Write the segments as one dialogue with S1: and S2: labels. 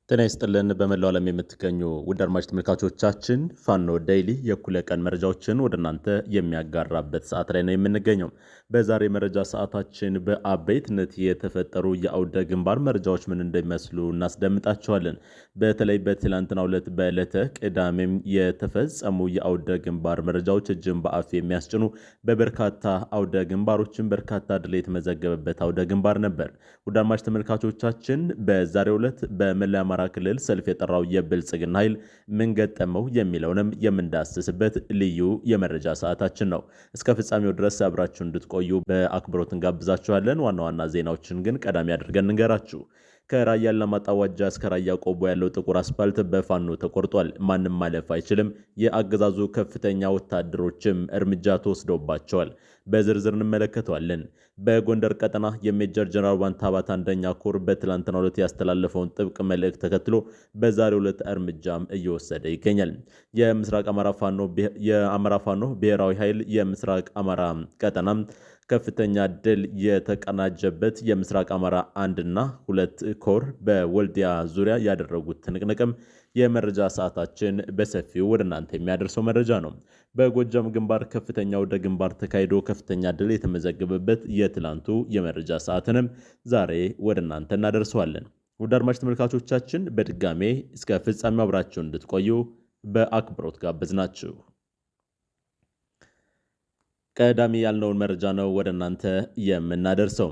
S1: ጤና ይስጥልን በመላው ዓለም የምትገኙ ውድ አድማጭ ተመልካቾቻችን፣ ፋኖ ዴይሊ የእኩለ ቀን መረጃዎችን ወደ እናንተ የሚያጋራበት ሰዓት ላይ ነው የምንገኘው። በዛሬ መረጃ ሰዓታችን በአበይትነት የተፈጠሩ የአውደ ግንባር መረጃዎች ምን እንደሚመስሉ እናስደምጣቸዋለን። በተለይ በትላንትናው ዕለት በዕለተ ቅዳሜም የተፈጸሙ የአውደ ግንባር መረጃዎች እጅን በአፍ የሚያስጭኑ፣ በበርካታ አውደ ግንባሮችን በርካታ ድል የተመዘገበበት አውደ ግንባር ነበር። ውድ አድማጭ ተመልካቾቻችን፣ በዛሬው ዕለት በመላ አማራ ክልል ሰልፍ የጠራው የብልጽግና ኃይል ምን ገጠመው የሚለውንም የምንዳስስበት ልዩ የመረጃ ሰዓታችን ነው። እስከ ፍጻሜው ድረስ አብራችሁ እንድትቆዩ በአክብሮት እንጋብዛችኋለን። ዋና ዋና ዜናዎችን ግን ቀዳሚ አድርገን እንገራችሁ። ከራያ አላማጣ ዋጃ እስከ ራያ ቆቦ ያለው ጥቁር አስፋልት በፋኖ ተቆርጧል። ማንም ማለፍ አይችልም። የአገዛዙ ከፍተኛ ወታደሮችም እርምጃ ተወስዶባቸዋል። በዝርዝር እንመለከተዋለን። በጎንደር ቀጠና የሜጀር ጀነራል ባንታባት አንደኛ ኮር በትላንትናው ዕለት ያስተላለፈውን ጥብቅ መልእክት ተከትሎ በዛሬው ዕለት እርምጃም እየወሰደ ይገኛል። የምስራቅ አማራ ፋኖ የአማራ ፋኖ ብሔራዊ ኃይል የምስራቅ አማራ ቀጠና ከፍተኛ ድል የተቀናጀበት የምስራቅ አማራ 1ና 2 ኮር በወልዲያ ዙሪያ ያደረጉት ትንቅንቅም የመረጃ ሰዓታችን በሰፊው ወደ እናንተ የሚያደርሰው መረጃ ነው። በጎጃም ግንባር ከፍተኛ ወደ ግንባር ተካሂዶ ከፍተኛ ድል የተመዘገበበት የትላንቱ የመረጃ ሰዓትንም ዛሬ ወደ እናንተ እናደርሰዋለን። ውድ አድማጭ ተመልካቾቻችን፣ በድጋሜ እስከ ፍጻሜው አብራችሁ እንድትቆዩ በአክብሮት ጋበዝናችሁ። ቀዳሚ ያልነውን መረጃ ነው ወደ እናንተ የምናደርሰው።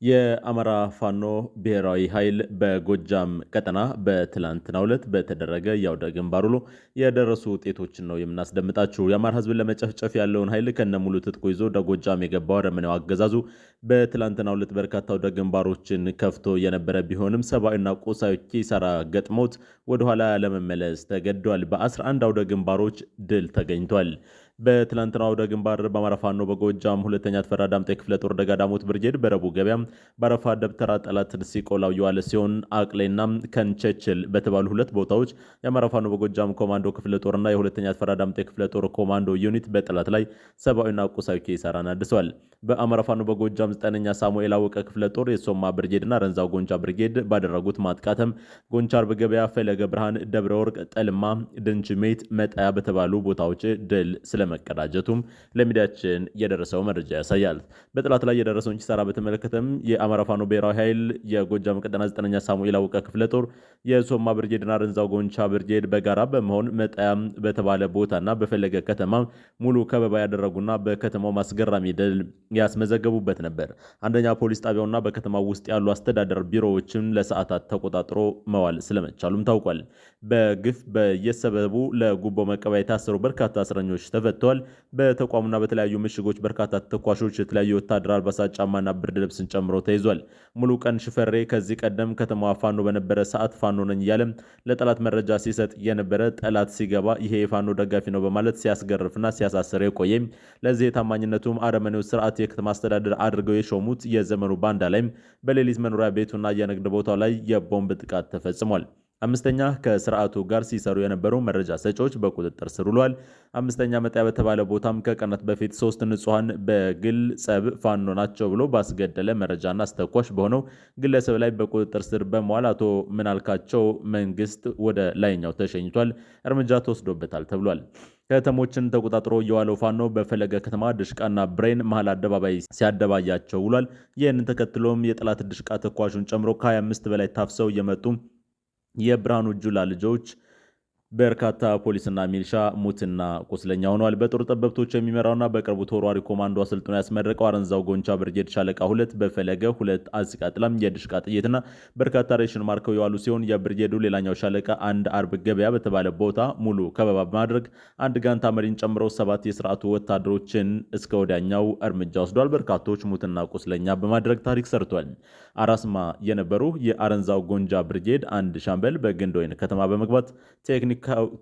S1: የአማራ ፋኖ ብሔራዊ ኃይል በጎጃም ቀጠና በትላንትናው ዕለት በተደረገ የአውደ ግንባር ውሎ የደረሱ ውጤቶችን ነው የምናስደምጣችሁ። የአማራ ሕዝብን ለመጨፍጨፍ ያለውን ኃይል ከነሙሉ ትጥቁ ይዞ ወደ ጎጃም የገባው አረመኔው አገዛዙ በትላንትናው ዕለት በርካታ አውደ ግንባሮችን ከፍቶ የነበረ ቢሆንም ሰብአዊና ቁሳዊ ኪሳራ ገጥሞት ወደኋላ ለመመለስ ተገዷል። በ11 አውደ ግንባሮች ድል ተገኝቷል። በትላንትናው አውደ ግንባር በአማራ ፋኖ በጎጃም ሁለተኛ ተፈራ ዳምጤ ክፍለ ጦር ደጋዳሞት ብርጌድ በረቡ ገበያ በአረፋ ደብተራ ጠላትን ሲቆላው የዋለ ሲሆን፣ አቅሌና ከንቸችል በተባሉ ሁለት ቦታዎች የአማራ ፋኖ በጎጃም ኮማንዶ ክፍለ ጦርና የሁለተኛ ተፈራ ዳምጤ ክፍለ ጦር ኮማንዶ ዩኒት በጠላት ላይ ሰብአዊና ቁሳዊ ኪሳራን አድርሰዋል። በአማራ ፋኖ በጎጃም 9ኛ ሳሙኤል አወቀ ክፍለ ጦር የሶማ ብርጌድና ረንዛው ጎንቻ ብርጌድ ባደረጉት ማጥቃትም ጎንቻ አርብ ገበያ፣ ፈለገ ብርሃን፣ ደብረ ወርቅ፣ ጠልማ፣ ድንችሜት፣ መጣያ በተባሉ ቦታዎች ድል ስለመቀዳጀቱም ለሚዲያችን የደረሰው መረጃ ያሳያል። በጠላት ላይ የደረሰውን ኪሳራ በተመለከተም የአማራ ፋኖ ብሔራዊ ኃይል የጎጃም ቀጠና 9ኛ ሳሙኤል አወቀ ክፍለ ጦር የሶማ ብርጌድና ረንዛው ጎንቻ ብርጌድ በጋራ በመሆን መጣያ በተባለ ቦታና በፈለገ ከተማ ሙሉ ከበባ ያደረጉና በከተማው ማስገራሚ ድል ያስመዘገቡበት ነበር። አንደኛ ፖሊስ ጣቢያውና በከተማው ውስጥ ያሉ አስተዳደር ቢሮዎችን ለሰዓታት ተቆጣጥሮ መዋል ስለመቻሉም ታውቋል። በግፍ በየሰበቡ ለጉቦ መቀበያ የታሰሩ በርካታ እስረኞች ተፈተዋል። በተቋሙና በተለያዩ ምሽጎች በርካታ ተኳሾች፣ የተለያዩ ወታደር አልባሳት፣ ጫማና ብርድ ልብስን ጨምሮ ተይዟል። ሙሉ ቀን ሽፈሬ ከዚህ ቀደም ከተማዋ ፋኖ በነበረ ሰዓት ፋኖ ነኝ እያለ ለጠላት መረጃ ሲሰጥ የነበረ፣ ጠላት ሲገባ ይሄ የፋኖ ደጋፊ ነው በማለት ሲያስገርፍና ሲያሳስር የቆየ፣ ለዚህ የታማኝነቱም አረመኔው ስርዓት የከተማ አስተዳደር አድርገው የሾሙት የዘመኑ ባንዳ ላይም በሌሊት መኖሪያ ቤቱና የንግድ ቦታው ላይ የቦምብ ጥቃት ተፈጽሟል። አምስተኛ ከስርዓቱ ጋር ሲሰሩ የነበሩ መረጃ ሰጪዎች በቁጥጥር ስር ውለዋል። አምስተኛ መጣያ በተባለ ቦታም ከቀናት በፊት 3 ንጹሐን በግል ጸብ ፋኖ ናቸው ብሎ ባስገደለ መረጃና አስተኳሽ በሆነው ግለሰብ ላይ በቁጥጥር ስር በመዋል አቶ ምናልካቸው መንግስት ወደ ላይኛው ተሸኝቷል። እርምጃ ተወስዶበታል ተብሏል። ከተሞችን ተቆጣጥሮ የዋለው ፋኖ በፈለገ ከተማ ድሽቃና ብሬን መሃል አደባባይ ሲያደባያቸው ውሏል። ይህንን ተከትሎም የጠላት ድሽቃ ተኳሹን ጨምሮ ከ25 በላይ ታፍሰው የመጡ የብርሃኑ ጁላ ልጆች፣ በርካታ ፖሊስና ሚሊሻ ሙትና ቁስለኛ ሆነዋል። በጦር ጠበብቶች የሚመራውና በቅርቡ ተወርዋሪ ኮማንዶ አሰልጥኖ ያስመረቀው አረንዛው ጎንቻ ብርጌድ ሻለቃ 2 በፈለገ 2 አዝቃጥላም የድሽቃ ጥይትና በርካታ ሬሽን ማርከው የዋሉ ሲሆን፣ የብርጌዱ ሌላኛው ሻለቃ 1 አርብ ገበያ በተባለ ቦታ ሙሉ ከበባ በማድረግ አንድ ጋንታ መሪን ጨምሮ 7 የስርዓቱ ወታደሮችን እስከ ወዲያኛው እርምጃ ወስዷል። በርካቶች ሙትና ቁስለኛ በማድረግ ታሪክ ሰርቷል። አራስማ የነበሩ የአረንዛው ጎንጃ ብርጌድ አንድ ሻምበል በግንዶይን ከተማ በመግባት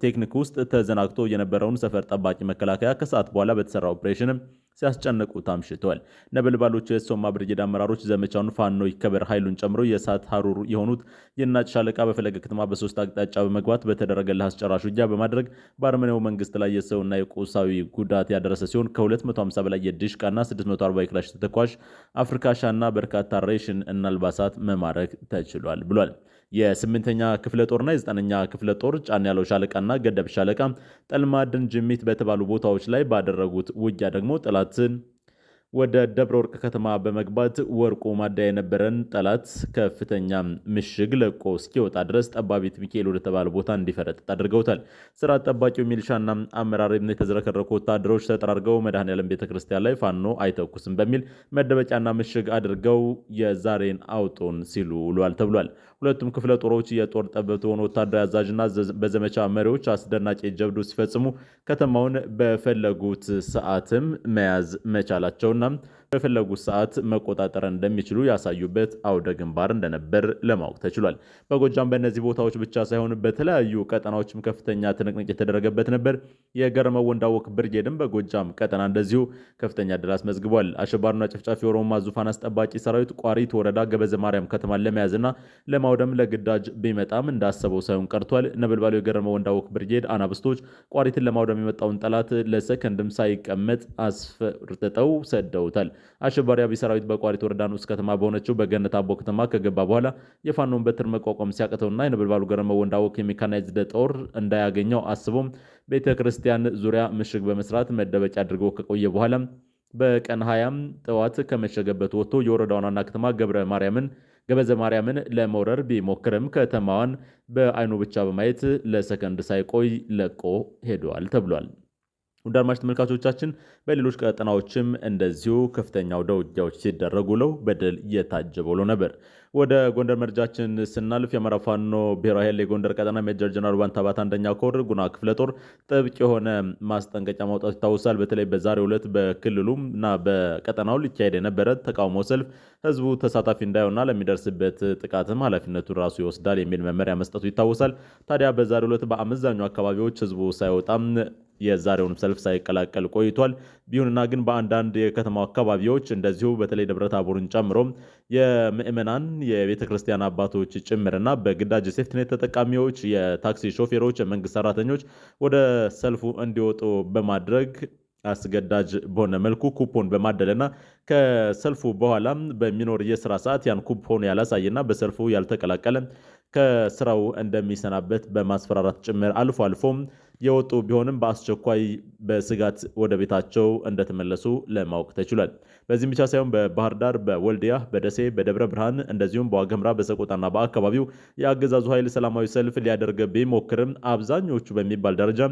S1: ቴክኒክ ውስጥ ተዘናግቶ የነበረውን ሰፈር ጠባቂ መከላከያ ከሰዓት በኋላ በተሰራ ኦፕሬሽንም ሲያስጨንቁ ታምሽተዋል። ነበልባሎቹ የሶማ ብርጌድ አመራሮች ዘመቻውን ፋኖ ይከበር ኃይሉን ጨምሮ የእሳት ሀሩር የሆኑት የናጭ ሻለቃ በፈለገ ከተማ በሶስት አቅጣጫ በመግባት በተደረገ አስጨራሽ ውጊያ በማድረግ በአርመኔው መንግስት ላይ የሰውና የቁሳዊ ጉዳት ያደረሰ ሲሆን፣ ከ250 በላይ የዲሽቃና 640 የክላሽ ተተኳሽ፣ አፍሪካሻና በርካታ ሬሽን እና አልባሳት መማረክ ተችሏል ብሏል። የ8ኛ ክፍለ ጦርና የ9ኛ ክፍለ ጦር ጫን ያለው ሻለቃና ገደብ ሻለቃ ጠልማድን ጅሚት በተባሉ ቦታዎች ላይ ባደረጉት ውጊያ ደግሞ ጠላትን ወደ ደብረ ወርቅ ከተማ በመግባት ወርቁ ማደያ የነበረን ጠላት ከፍተኛ ምሽግ ለቆ እስኪወጣ ድረስ ጠባቢት ሚካኤል ወደተባለ ቦታ እንዲፈረጥጥ አድርገውታል። ስርዓት ጠባቂው ሚሊሻና አመራር የተዝረከረኩ ወታደሮች ተጠራርገው መድኃኔዓለም ቤተክርስቲያን ላይ ፋኖ አይተኩስም በሚል መደበቂያና ምሽግ አድርገው የዛሬን አውጡን ሲሉ ውሏል ተብሏል። ሁለቱም ክፍለ ጦሮች የጦር ጠበብት የሆኑ ወታደራዊ አዛዥና በዘመቻ መሪዎች አስደናቂ ጀብዱ ሲፈጽሙ ከተማውን በፈለጉት ሰዓትም መያዝ መቻላቸውና በፈለጉት ሰዓት መቆጣጠር እንደሚችሉ ያሳዩበት አውደ ግንባር እንደነበር ለማወቅ ተችሏል። በጎጃም በእነዚህ ቦታዎች ብቻ ሳይሆን በተለያዩ ቀጠናዎችም ከፍተኛ ትንቅንቅ የተደረገበት ነበር። የገረመው ወንዳወቅ ብርጌድም በጎጃም ቀጠና እንደዚሁ ከፍተኛ ድል አስመዝግቧል። አሸባሪና ጨፍጫፊ የኦሮሞማ ዙፋን አስጠባቂ ሰራዊት ቋሪት ወረዳ ገበዘ ማርያም ከተማን ለመያዝና ለማውደም ለግዳጅ ቢመጣም እንዳሰበው ሳይሆን ቀርቷል። ነበልባሉ የገረመው ወንዳወቅ ብርጌድ አናብስቶች ቋሪትን ለማውደም የመጣውን ጠላት ለሰከንድም ሳይቀመጥ አስፈርጥጠው ሰደውታል። አሸባሪ አብይ ሰራዊት በቋሪት ወረዳ ንዑስ ከተማ በሆነችው በገነት አቦ ከተማ ከገባ በኋላ የፋኖን በትር መቋቋም ሲያቅተውና የነበልባሉ ገረመው ወንዳወቅ የሜካናይዝድ ጦር እንዳያገኘው አስቦም ቤተ ክርስቲያን ዙሪያ ምሽግ በመስራት መደበቂያ አድርጎ ከቆየ በኋላ በቀን 20 ጠዋት ከመሸገበት ወጥቶ የወረዳዋን ዋና ከተማ ገብረ ማርያምን ገበዘ ማርያምን ለመውረር ቢሞክርም ከተማዋን በአይኑ ብቻ በማየት ለሰከንድ ሳይቆይ ለቆ ሄዷል ተብሏል። ውድ አድማጭ ተመልካቾቻችን በሌሎች ቀጠናዎችም እንደዚሁ ከፍተኛ አውደ ውጊያዎች ሲደረጉ ውለው በድል እየታጀበ ውሎ ነበር። ወደ ጎንደር መረጃችን ስናልፍ የአማራ ፋኖ ብሔራዊ ኃይል የጎንደር ቀጠና ሜጀር ጀነራል ውባንተ አባተ አንደኛ ኮር ጉና ክፍለ ጦር ጥብቅ የሆነ ማስጠንቀቂያ ማውጣት ይታወሳል። በተለይ በዛሬው ዕለት በክልሉም እና በቀጠናው ሊካሄድ የነበረ ተቃውሞ ሰልፍ ህዝቡ ተሳታፊ እንዳይሆንና ለሚደርስበት ጥቃትም ኃላፊነቱን ራሱ ይወስዳል የሚል መመሪያ መስጠቱ ይታወሳል። ታዲያ በዛሬው ዕለት በአመዛኙ አካባቢዎች ህዝቡ ሳይወጣም የዛሬውን ሰልፍ ሳይቀላቀል ቆይቷል። ቢሆንና ግን በአንዳንድ የከተማው አካባቢዎች እንደዚሁ በተለይ ደብረ ታቦርን ጨምሮ የምዕመናን የቤተ ክርስቲያን አባቶች ጭምርና በግዳጅ ሴፍትኔት ተጠቃሚዎች፣ የታክሲ ሾፌሮች፣ የመንግስት ሰራተኞች ወደ ሰልፉ እንዲወጡ በማድረግ አስገዳጅ በሆነ መልኩ ኩፖን በማደልና ከሰልፉ በኋላ በሚኖር የስራ ሰዓት ያን ኩፖን ያላሳየና በሰልፉ ያልተቀላቀለ ከስራው እንደሚሰናበት በማስፈራራት ጭምር አልፎ አልፎም የወጡ ቢሆንም በአስቸኳይ በስጋት ወደ ቤታቸው እንደተመለሱ ለማወቅ ተችሏል። በዚህም ብቻ ሳይሆን በባህር ዳር፣ በወልዲያ፣ በደሴ፣ በደብረ ብርሃን እንደዚሁም በዋግኽምራ፣ በሰቆጣና በአካባቢው የአገዛዙ ኃይል ሰላማዊ ሰልፍ ሊያደርግ ቢሞክርም አብዛኞቹ በሚባል ደረጃ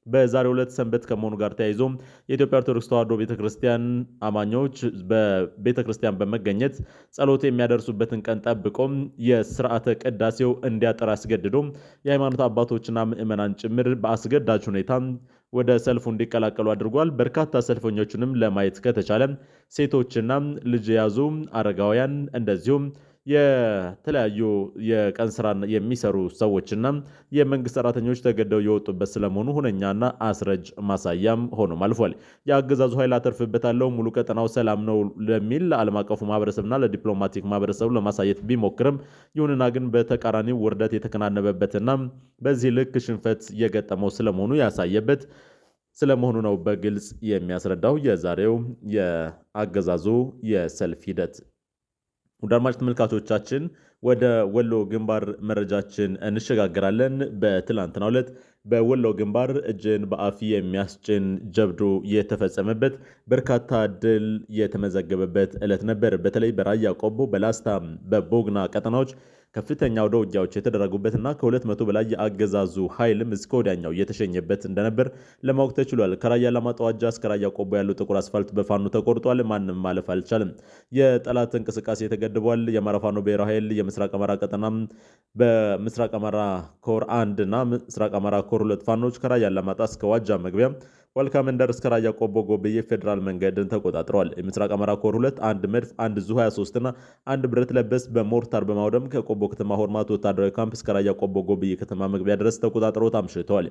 S1: በዛሬው ዕለት ሰንበት ከመሆኑ ጋር ተያይዞ የኢትዮጵያ ኦርቶዶክስ ተዋሕዶ ቤተክርስቲያን አማኞች በቤተክርስቲያን በመገኘት ጸሎት የሚያደርሱበትን ቀን ጠብቆ የስርዓተ ቅዳሴው እንዲያጠር አስገድዶ የሃይማኖት አባቶችና ምዕመናን ጭምር በአስገዳጅ ሁኔታ ወደ ሰልፉ እንዲቀላቀሉ አድርጓል። በርካታ ሰልፈኞቹንም ለማየት ከተቻለ ሴቶችና ልጅ የያዙ አረጋውያን እንደዚሁም የተለያዩ የቀን ስራ የሚሰሩ ሰዎችና የመንግስት ሰራተኞች ተገደው የወጡበት ስለመሆኑ ሁነኛና አስረጅ ማሳያም ሆኖም አልፏል። የአገዛዙ ኃይል አተርፍበታለሁ፣ ሙሉ ቀጠናው ሰላም ነው ለሚል ለዓለም አቀፉ ማህበረሰብና ለዲፕሎማቲክ ማህበረሰቡ ለማሳየት ቢሞክርም ይሁንና ግን በተቃራኒው ውርደት የተከናነበበትና በዚህ ልክ ሽንፈት የገጠመው ስለመሆኑ ያሳየበት ስለመሆኑ ነው በግልጽ የሚያስረዳው የዛሬው የአገዛዙ የሰልፍ ሂደት። ውድ አድማጭ ተመልካቾቻችን ወደ ወሎ ግንባር መረጃችን እንሸጋግራለን። በትላንትናው ዕለት በወሎ ግንባር እጅን በአፍ የሚያስጭን ጀብዱ የተፈጸመበት በርካታ ድል የተመዘገበበት ዕለት ነበር። በተለይ በራያ ቆቦ፣ በላስታ፣ በቦግና ቀጠናዎች ከፍተኛ አውደ ውጊያዎች የተደረጉበትና ከ200 በላይ የአገዛዙ ኃይልም እስከ ወዲያኛው የተሸኘበት እንደነበር ለማወቅ ተችሏል። ከራያ አላማጣ ዋጃ እስከ ራያ ቆቦ ያለው ጥቁር አስፋልት በፋኖ ተቆርጧል። ማንም ማለፍ አልቻለም። የጠላት እንቅስቃሴ ተገድቧል። የአማራ ፋኖ ብሔራዊ ኃይል የምስራቅ አማራ ቀጠና በምስራቅ አማራ ኮር 1 እና ምስራቅ አማራ ኮር 2 ፋኖች ከራያ አላማጣ እስከ ዋጃ መግቢያ ዋልካ መንደር እስከ ራያ ቆቦ ጎብዬ ፌዴራል መንገድን ተቆጣጥረዋል። የምስራቅ አማራ ኮር 2 አንድ መድፍ፣ አንድ ዙ 23 እና አንድ ብረት ለበስ በሞርታር በማውደም ከቆቦ ከተማ ሆርማት ወታደራዊ ካምፕ እስከ ራያ ቆቦ ጎብዬ ከተማ መግቢያ ድረስ ተቆጣጥረው አምሽተዋል።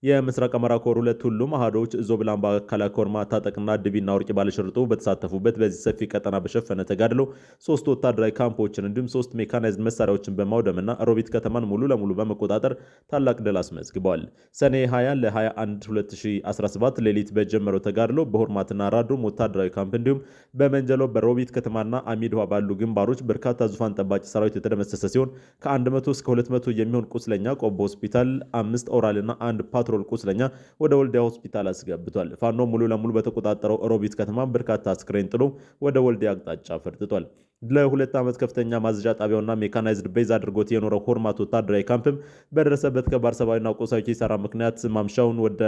S1: የምስራቅ አማራ ኮር 2 ሁሉም አሃዶች ዞብላምባ፣ ካላኮርማ፣ ታጠቅና ድቢና ወርቂ ባለሽርጡ በተሳተፉበት በዚህ ሰፊ ቀጠና በሸፈነ ተጋድሎ 3 ወታደራዊ ካምፖችን እንዲሁም 3 ሜካናይዝድ መሳሪያዎችን በማውደምና ሮቢት ከተማን ሙሉ ለሙሉ በመቆጣጠር ታላቅ ድል አስመዝግበዋል። ሰኔ 20 ለ21 2017 ሌሊት በጀመረው ተጋድሎ በሆርማትና ራዶም ወታደራዊ ካምፕ እንዲሁም በመንጀሎ፣ በሮቢት ከተማና አሚድዋ ባሉ ግንባሮች በርካታ ዙፋን ጠባቂ ሰራዊት የተደመሰሰ ሲሆን ከ100 እስከ 200 የሚሆን ቁስለኛ ቆቦ ሆስፒታል፣ 5 ኦራልና 1 ፓትሮል ቁስለኛ ወደ ወልዲያ ሆስፒታል አስገብቷል። ፋኖ ሙሉ ለሙሉ በተቆጣጠረው ሮቢት ከተማ በርካታ አስክሬን ጥሎ ወደ ወልዲያ አቅጣጫ ፈርጥጧል። ለ2 ዓመት ከፍተኛ ማዘዣ ጣቢያውና ሜካናይዝድ base አድርጎት የኖረው ሆርማት ወታደራዊ ካምፕም በደረሰበት ከባድ ሰብአዊና ቁሳዊ ኪሳራ ምክንያት ማምሻውን ወደ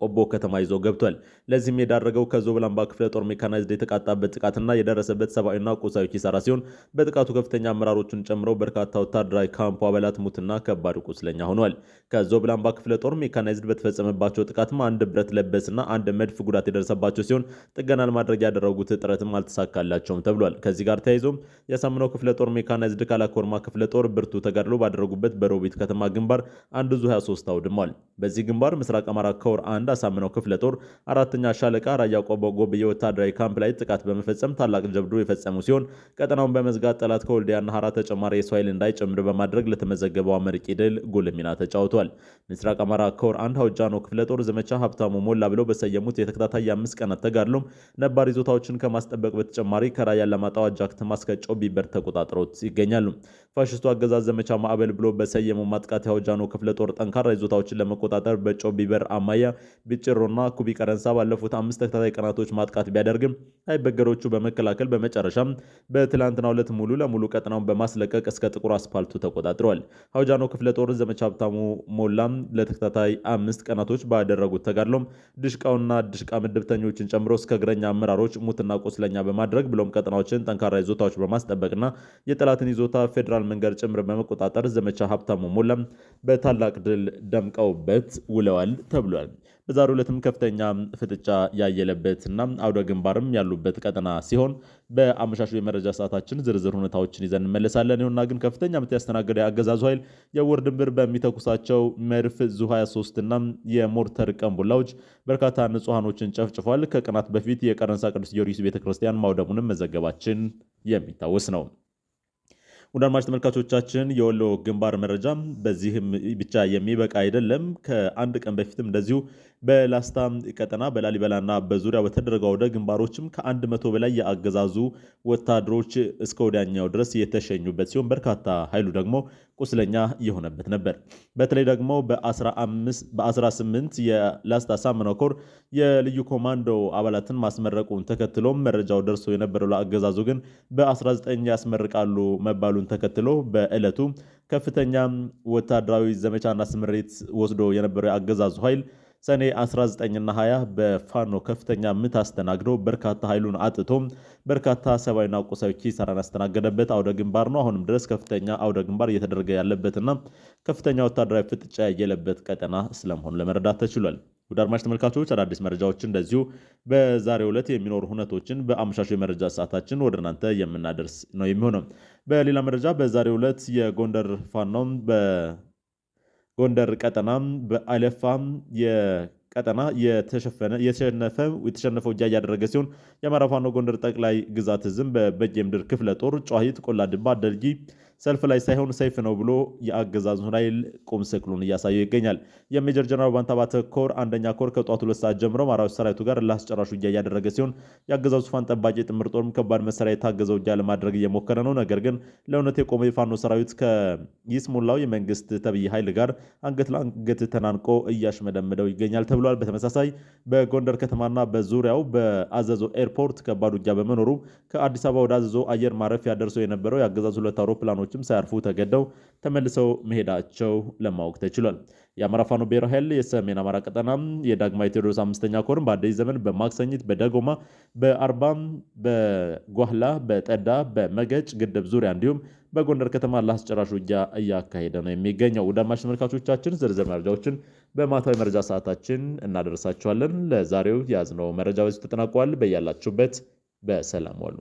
S1: ቆቦ ከተማ ይዞ ገብቷል። ለዚህም የዳረገው ከዞብላምባ ክፍለ ጦር ሜካናይዝድ የተቃጣበት ጥቃትና የደረሰበት ሰብአዊና ቁሳዊ ኪሳራ ሲሆን በጥቃቱ ከፍተኛ አመራሮቹን ጨምሮ በርካታ ወታደራዊ ካምፑ አባላት ሙትና ከባድ ቁስለኛ ሆኗል። ከዞብላምባ ክፍለ ጦር ሜካናይዝድ በተፈጸመባቸው ጥቃትም 1 ብረት ለበስና 1 መድፍ ጉዳት የደረሰባቸው ሲሆን ጥገና ለማድረግ ያደረጉት ጥረትም አልተሳካላቸውም ተብሏል። ከዚህ ጋር ተያይዞም የአሳምነው ክፍለ ጦር ሜካናይዝድ ካላኮርማ ክፍለ ጦር ብርቱ ተጋድሎ ባደረጉበት በሮቢት ከተማ ግንባር 1 ዙ 23 አውድሟል። በዚህ ግንባር ምስራቅ አማራ ኮር 1 አሳምነው ክፍለ ጦር 4ኛ ሻለቃ ራያ ቆቦ ጎብዬ ወታደራዊ ካምፕ ላይ ጥቃት በመፈጸም ታላቅ ጀብዱ የፈጸሙ ሲሆን ቀጠናውን በመዝጋት ጠላት ከወልዲያና ሐራ ተጨማሪ የሰው ኃይል እንዳይጨምር በማድረግ ለተመዘገበው አመርቂ ድል ጉልህ ሚና ተጫውቷል። ምስራቅ አማራ ኮር 1 ሀውጃኖ ክፍለ ጦር ዘመቻ ሀብታሙ ሞላ ብለው በሰየሙት የተከታታይ 5 ቀናት ተጋድሎም ነባር ይዞታዎችን ከማስጠበቅ በተጨማሪ ከራያ አላማጣ ዋጃ ከተማ እስከ ጮቢ በር ተቆጣጥረውት ይገኛሉ። ፋሽስቱ አገዛዝ ዘመቻ ማዕበል ብሎ በሰየመው ማጥቃት የሀውጃኖ ክፍለ ጦር ጠንካራ ይዞታዎችን ለመቆጣጠር በጮቢ በር፣ አማያ፣ ቢጭሮና ኩቢ ቀረንሳ ባለፉት 5 ተከታታይ ቀናቶች ማጥቃት ቢያደርግም አይበገሮቹ በመከላከል በመጨረሻም በትላንትናው ዕለት ሙሉ ለሙሉ ቀጠናውን በማስለቀቅ እስከ ጥቁር አስፓልቱ ተቆጣጥረዋል። ሀውጃኖ ክፍለ ጦር ዘመቻ ሀብታሙ ሞላም ለተከታታይ 5 ቀናቶች ባደረጉት ተጋድሎም ድሽቃውና ድሽቃ ምድብተኞችን ጨምሮ እስከ እግረኛ አመራሮች ሙትና ቆስለኛ በማድረግ ብሎም ቀጠናዎችን ጠንካራ ይዞታዎች በማስጠበቅና የጠላትን ይዞታ ፌዴራል መንገድ ጭምር በመቆጣጠር ዘመቻ ሀብታሙ ሞላም በታላቅ ድል ደምቀውበት ውለዋል ተብሏል። በዛሬው ዕለትም ከፍተኛ ፍጥጫ ያየለበትና አውደ ግንባርም ያሉበት ቀጠና ሲሆን በአመሻሹ የመረጃ ሰዓታችን ዝርዝር ሁኔታዎችን ይዘን እንመለሳለን። ይሁንና ግን ከፍተኛ ምት ያስተናገደ የአገዛዙ ኃይል የወር ድንብር በሚተኩሳቸው መድፍ፣ ዙ 23 እና የሞርተር ቀንቡላዎች በርካታ ንጹሐኖችን ጨፍጭፏል። ከቀናት በፊት የቀረንሳ ቅዱስ ጊዮርጊስ ቤተክርስቲያን ማውደሙንም መዘገባችን የሚታወስ ነው። ውድ አድማጭ ተመልካቾቻችን የወሎ ግንባር መረጃ በዚህም ብቻ የሚበቃ አይደለም። ከአንድ ቀን በፊትም እንደዚሁ በላስታ ቀጠና በላሊበላና በዙሪያው በተደረገው አውደ ግንባሮችም ከ100 በላይ የአገዛዙ ወታደሮች እስከ ወዲያኛው ድረስ የተሸኙበት ሲሆን በርካታ ኃይሉ ደግሞ ቁስለኛ የሆነበት ነበር። በተለይ ደግሞ በ18 የላስታ አሳምነው ኮር የልዩ ኮማንዶ አባላትን ማስመረቁን ተከትሎም መረጃው ደርሶ የነበረው ለአገዛዙ ግን በ19 ያስመርቃሉ መባሉን ተከትሎ በዕለቱ ከፍተኛ ወታደራዊ ዘመቻና ስምሪት ወስዶ የነበረው የአገዛዙ ኃይል ሰኔ 19ና 20 በፋኖ ከፍተኛ ምት አስተናግዶ በርካታ ኃይሉን አጥቶ በርካታ ሰብአዊና ቁሳዊ ኪሳራን ያስተናገደበት አውደ ግንባር ነው። አሁንም ድረስ ከፍተኛ አውደ ግንባር እየተደረገ ያለበትና ከፍተኛ ወታደራዊ ፍጥጫ ያየለበት ቀጠና ስለመሆኑ ለመረዳት ተችሏል። ውድ አድማጭ ተመልካቾች አዳዲስ መረጃዎችን እንደዚሁ በዛሬው ዕለት የሚኖሩ ሁነቶችን በአመሻሹ የመረጃ ሰዓታችን ወደ እናንተ የምናደርስ ነው የሚሆነው። በሌላ መረጃ በዛሬው ዕለት የጎንደር ፋኖም በጎንደር ቀጠና በአለፋ የቀጠና የተሸነፈ ውጊያ እያደረገ ሲሆን የአማራ ፋኖ ጎንደር ጠቅላይ ግዛት ዕዝም በበጌምድር ክፍለ ጦር ጨዋሂት፣ ቆላ ድባ፣ ደልጊ ሰልፍ ላይ ሳይሆን ሰይፍ ነው ብሎ የአገዛዙን ኃይል ቁም ስቅሉን እያሳየው ይገኛል። የሜጀር ጀነራል ባንታባተ ኮር አንደኛ ኮር ከጧቱ 2 ሰዓት ጀምሮ አማራዊ ሰራዊቱ ጋር ላስጨራሽ ውጊያ እያደረገ ሲሆን የአገዛዙ ዙፋን ጠባቂ ጥምር ጦርም ከባድ መሳሪያ የታገዘ ውጊያ ለማድረግ እየሞከረ ነው። ነገር ግን ለእውነት የቆመ የፋኖ ሰራዊት ከይስሙላው የመንግስት ተብዬ ኃይል ጋር አንገት ለአንገት ተናንቆ እያሽመደመደው ይገኛል ተብሏል። በተመሳሳይ በጎንደር ከተማና በዙሪያው በአዘዞ ኤርፖርት ከባድ ውጊያ በመኖሩ ከአዲስ አበባ ወደ አዘዞ አየር ማረፊያ ደርሶ የነበረው የአገዛዙ 2 አውሮፕላኖች ሳያርፉ ተገደው ተመልሰው መሄዳቸው ለማወቅ ተችሏል። የአማራ ፋኖ ብሔራዊ ኃይል የሰሜን አማራ ቀጠና የዳግማዊ ቴዎድሮስ 5ኛ ኮርም በአዲስ ዘመን በማክሰኝት፣ በደጎማ፣ በአርባም፣ በጓህላ፣ በጠዳ፣ በመገጭ ግድብ ዙሪያ እንዲሁም በጎንደር ከተማ ላስጨራሽ ውጊያ እያካሄደ ነው የሚገኘው። ውድ አድማጭ ተመልካቾቻችን ዝርዝር መረጃዎችን በማታዊ መረጃ ሰዓታችን እናደርሳችኋለን። ለዛሬው የያዝነው መረጃ በዚሁ ተጠናቋል። በያላችሁበት በሰላም ዋሉ።